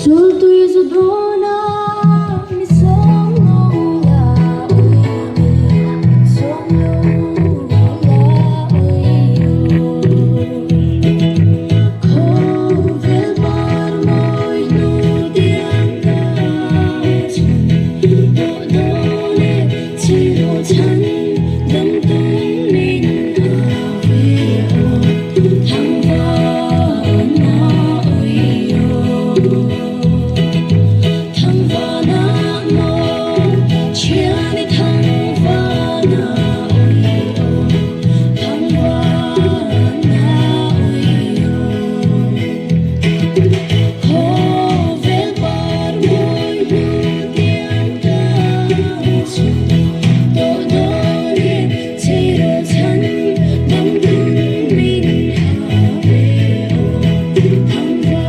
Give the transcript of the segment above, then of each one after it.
Sultui zu dawn a mi sawm lo la ui mi sawm lo la ui aw. Khawvel par mawi hnu tiang ka chhun tawh dawn e chhiro chhan dam tum min ha ve aw thangva na ui aw thangva na maw thiani thangva na ui aw thangva na ui aw khawvel par mawi hnu tiang ka chhun tawh dawn e chhiro chhan dam dun min ha ve aw thangva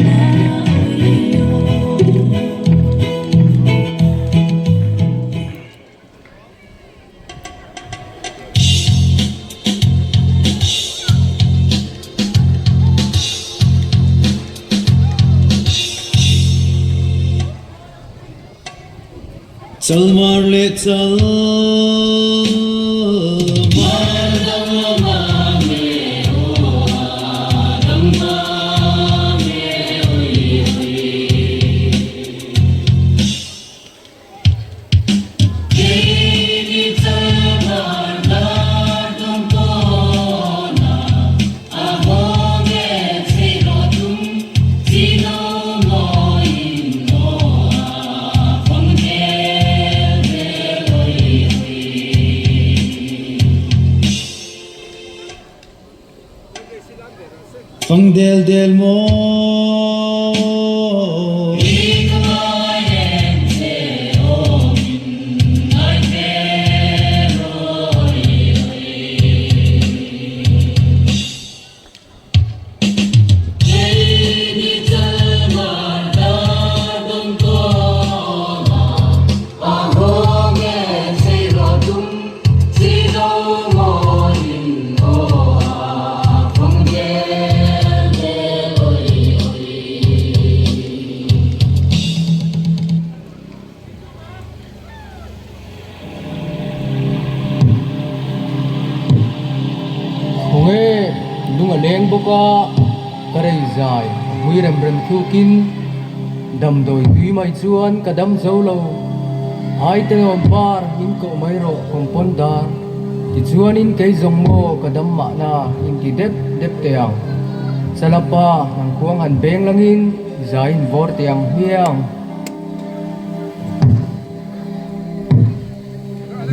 na ui aw. Chalmar leh chal Fang del del maw. Khawnge lung a leng bawk a, ka rei zai a hmui rem rem thukin damdawi tui mai chuan ka dam zo lo. Ai tenawm par min koh mai rawh kawmpawn dar tichuanin kei zawng maw ka dam mahna inti dep dep teh ang. Chalapa nang khuang han beng langin zai in vawr teh ang hmiang.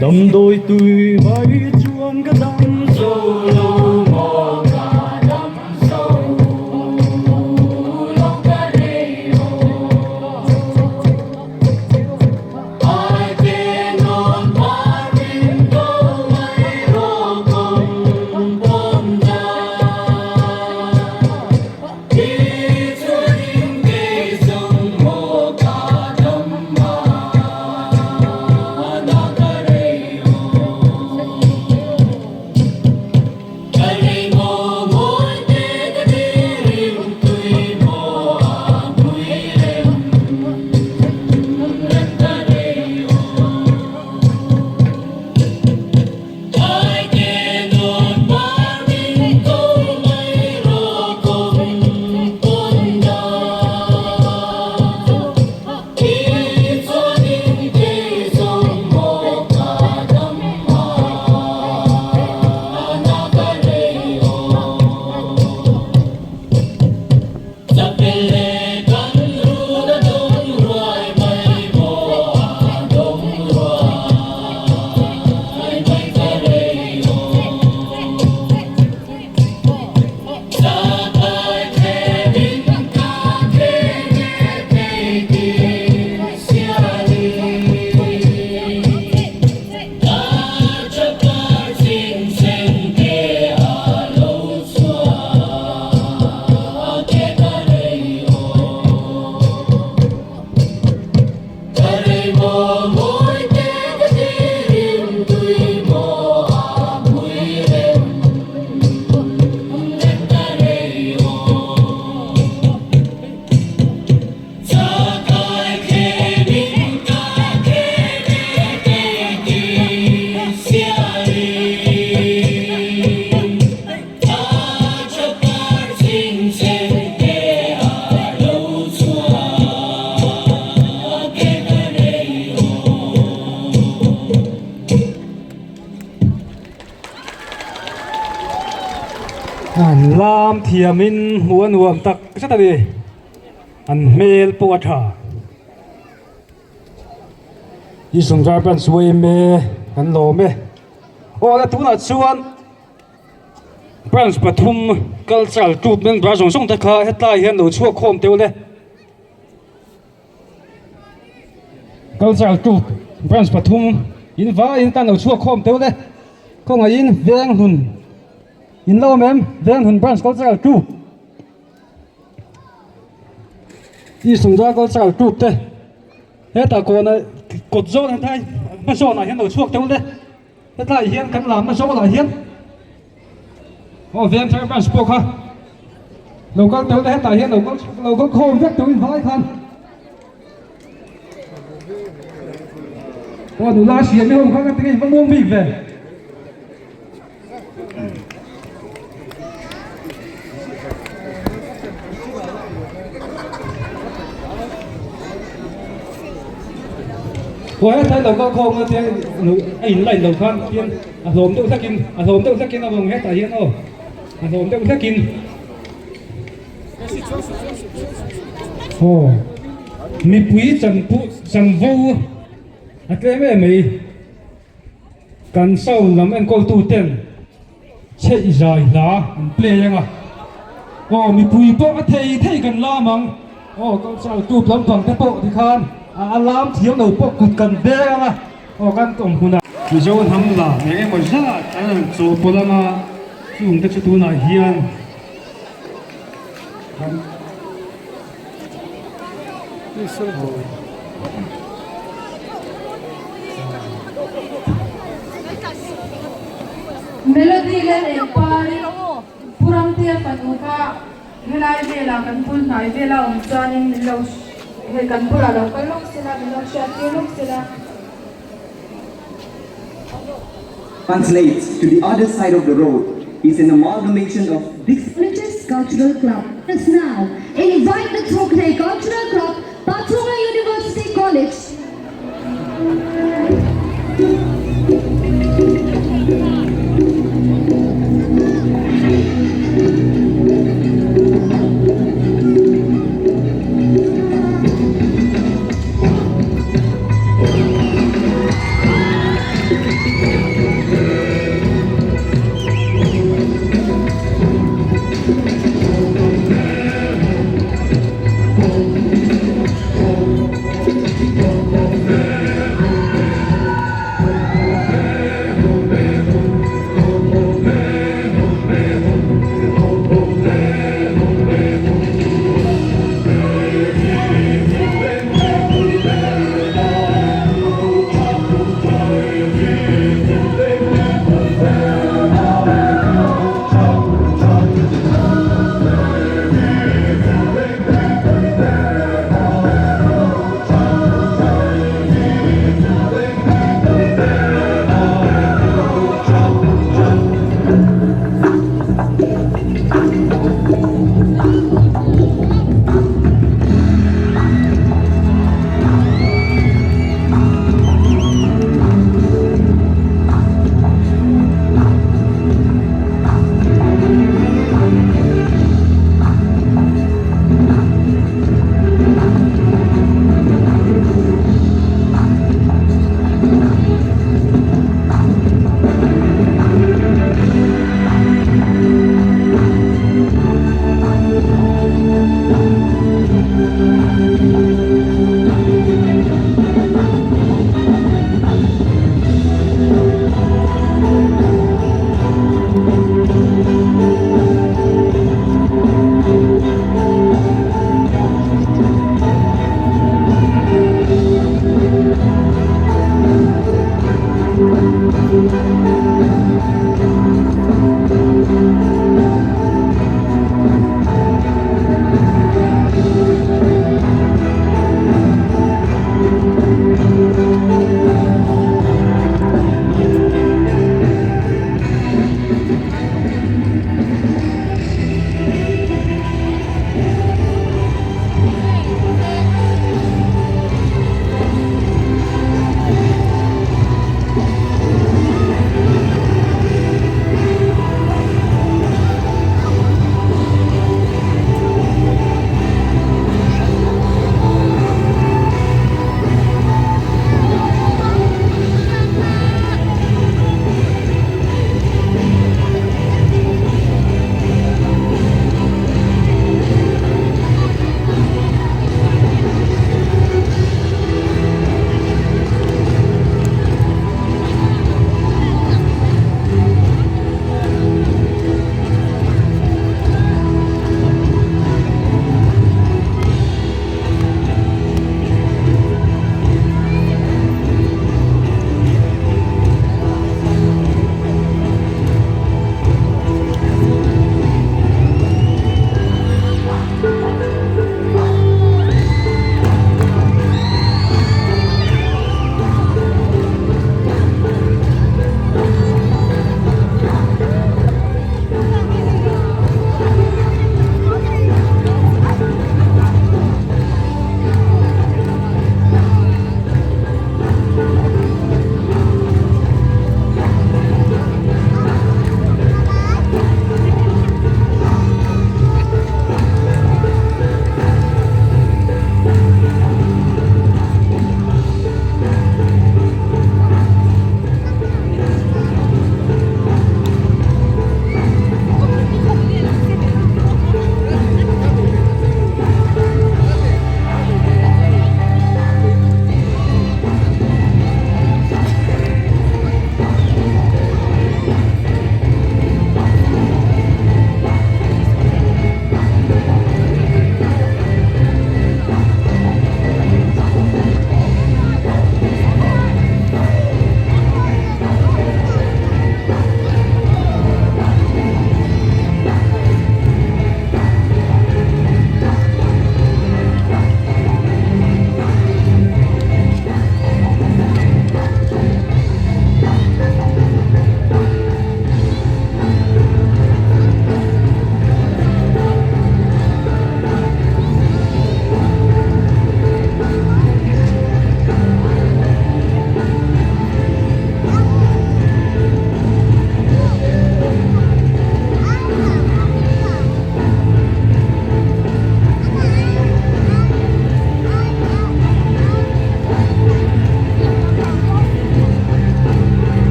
Damdawi tui mai chuan ka dam zo lo maw ka dam zo lo ka rei aw. Ai te nawn par min ko mai rawh kawng pawm dan. Ti chuanin kei zawng maw ka dam ma. Lam thiamin hmuh a nuam tak zet a ni. An hmel pawh a tha. I sawmzar branch yma kan lawm e. Aw le tunah chuan branch pathum cultural troupe member zawng zawng te kha hetlai hian lo chhuak khawm teuh le. Cultural troupe branch pathum in vaiin tan lo chhuak khawm teuh le khawngaihin veng hlun in lo awm em veng hlun branch cultural troupe East Sungzar cultural troupe te hetah kawna kawt zawn hetlai hma zawnah hian lo chhuak teuh le hetlai hian kan lamna zawnah hian aw veng thar branch pawh kha lo kal teuh le hetah hian lo kal lo kal khawm vek teuh in vai khan aw nula siam hi ho kha ka ti ngei va muang bik ve. Aw hetlai lo kal khawm a tiang a in line lo khan tiang a hlawm deuh hlakin a hlawm deuh hlakin a awm hetah hian aw a hlawm deuh hlakin aw mipui chanpu chanvo a tlem em mai. Kan sound lam enkawltu ten chheih zai hla an play ang a, aw mipui pawh a thei thei kan lam ang, aw cultural troupe lampang te pawh tikhan a lam thiam lo pawh kut kan beng ang a, aw kan awm hunah. Mizo hnam lam eng emaw zat an rawn chawhpawlh ang a, chung te chu tunah hian kan. Melody leh Engpari Pu Ramtea fanu kha helai velah kan bul hnai vela awm chuanin min lo hei kan bulah lo kal lawk sela min lo hriat tir lawk sela. Translates to the other side of the road is an amalgamation of this. British Cultural Club is now invite the Thawkhlei Cultural Club, Pathunga University College.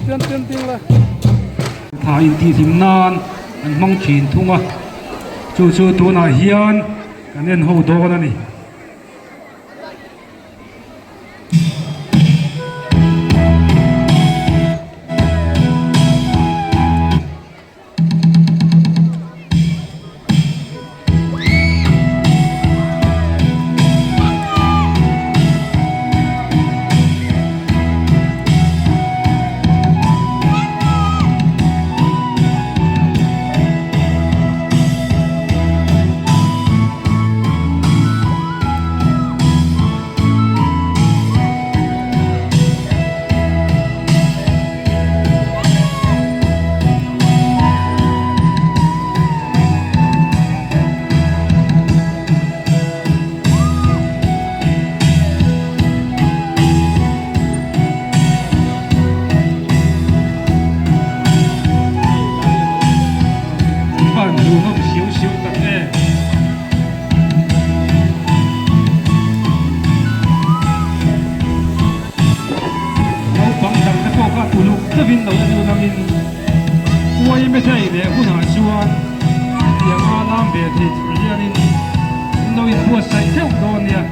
Tha intihhlim nan an hmang thin thung a, chu chu tunah hian kan en ho dawn a ni. Van duhawm siau siau tak em. Naupang dang te pawh kha uluk deuhin lo en unangin uai methei leh hunah chuan hetianga lam ve thei tur hianin an lo inbuatsaih theuh dawn nia.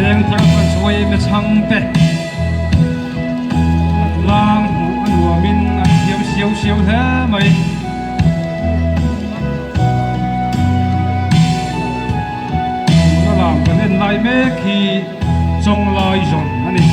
Vengthar branch yma chhangte an lam hmuh a nuamin an thiam siau siau hle mai. Tuna lam kan en lai mek hi Chawnglai zawn a ni.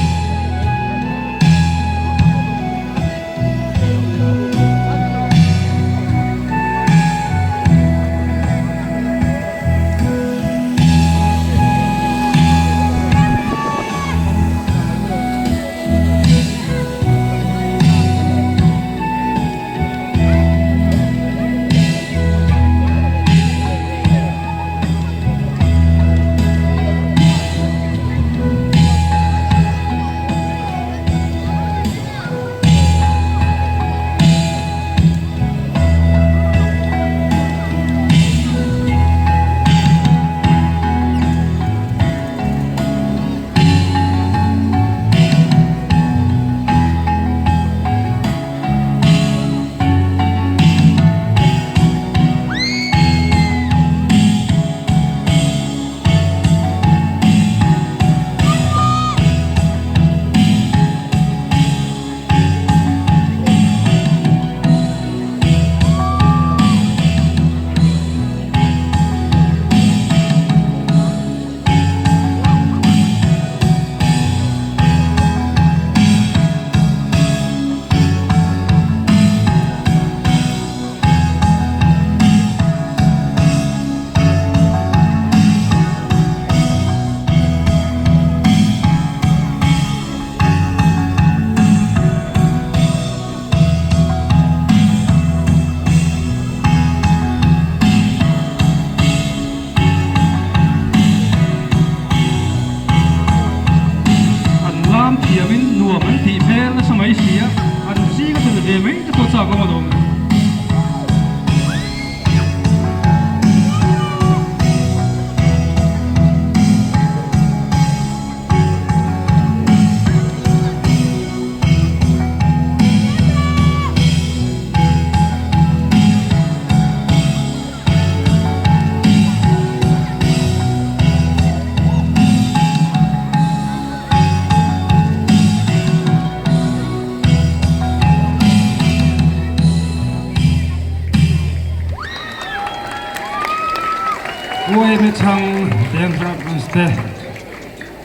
Uaime chhang Deng Branch te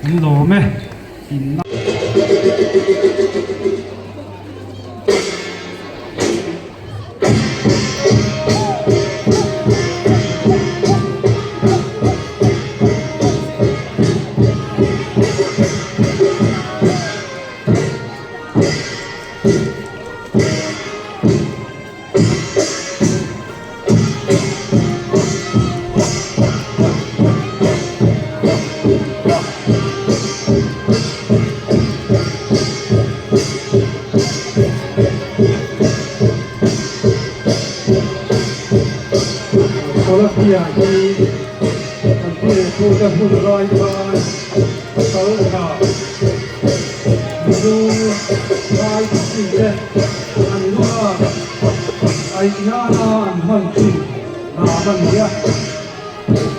an lawm e. In. Kawlapia hi kan pi leh pu te hun lai khan pasal tha milu lai chin te an lu a aih nana an hman thin lam a ni a,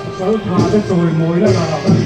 pasal tha te chawimawina lam a ni.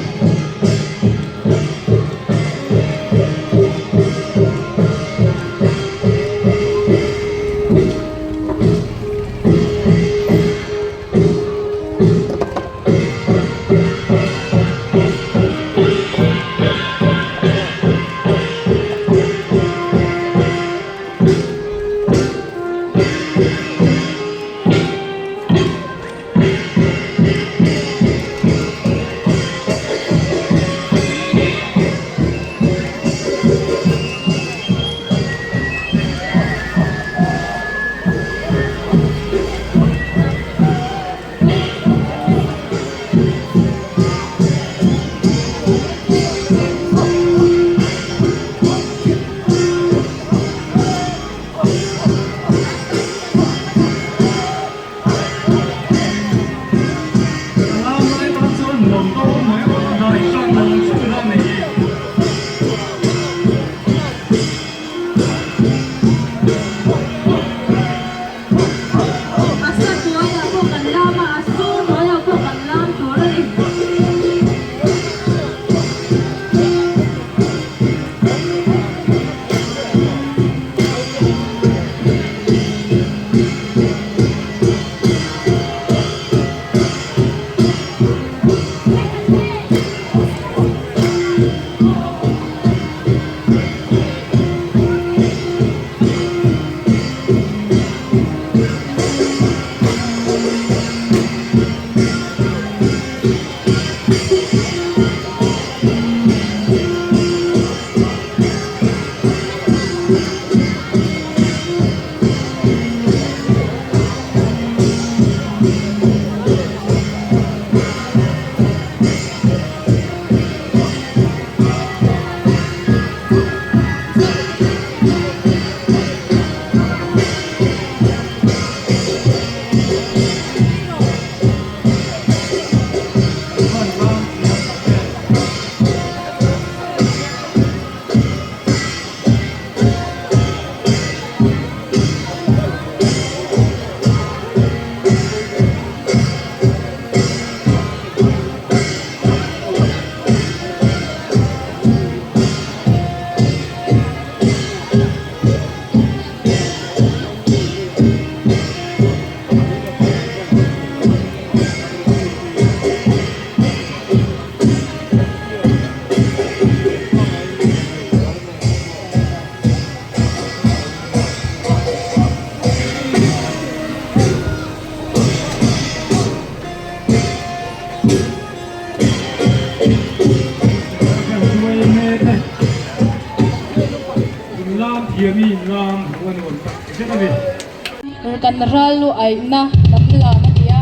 A sa hnuaiah pawh kan lam a, a sur hnuaiah pawh kan lam tur a ni. Kan ral lu aihna lam lam a ni a,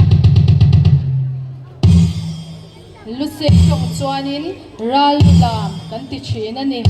lusei tawng chuanin ral lu lam kan ti thin a ni.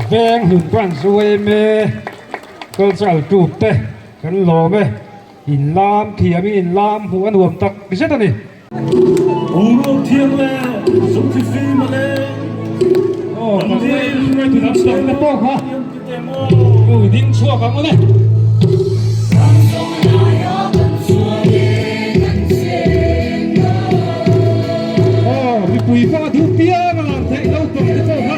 Veng hlun Branch yma Cultural Troupe te kan lawm e, in lam thiam in in lam hmuh a nuam tak zet a ni. Boruak thiang leh zungthli fim a leng. Aw kan hruaitu lam dang te pawh kha lo ding chhuak ang awle. Aw mipui pawh a duh piang a lang theih naupang te pawh kha.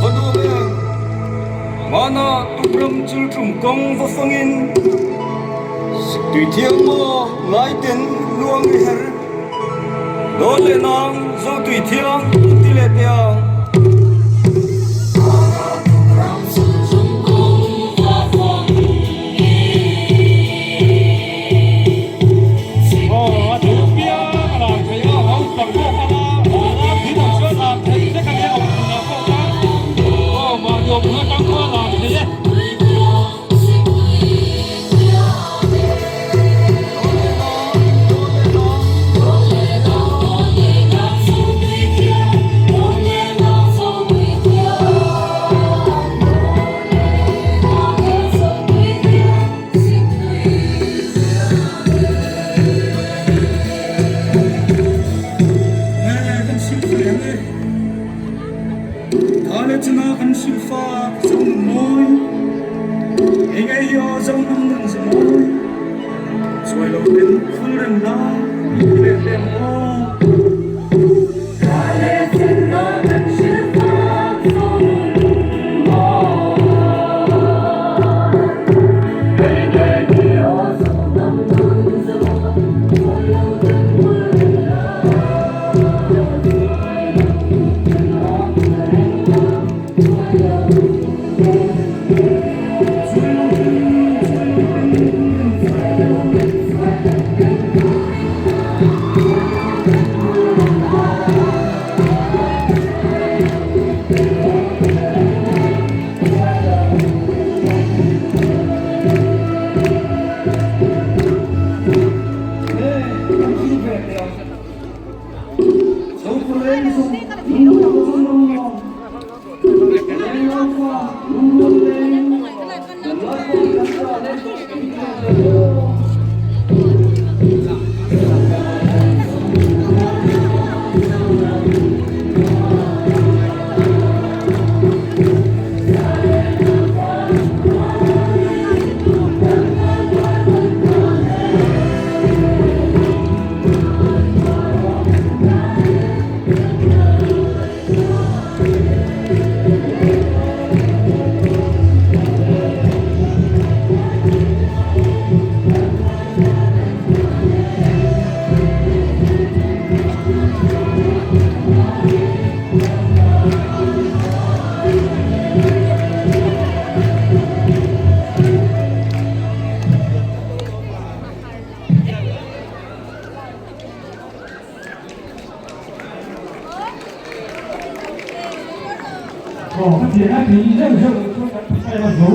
Va nuam em? Mana tukram chul tum kawng va fangin Siktui thiang maw ngai ten luang i her Dawn leh nang zo tui thiang ti leh teh ang. Aw a duh piang a lang thei a naupang pawh kha la a thin ang chuan lang thei vek a nia awm hmun ah pawh khan aw mahni awm hmun atang pawh a lang thei e. Kan silfa em e. Tha le chana kan silfa zo nun mawi. Hei ngei hi aw zo hnam nun za mawi. Chuai lo ten phul reng la i leh lem aw. Aw ka thian a thei zeuh zeuh loh chuan kan phai a zo.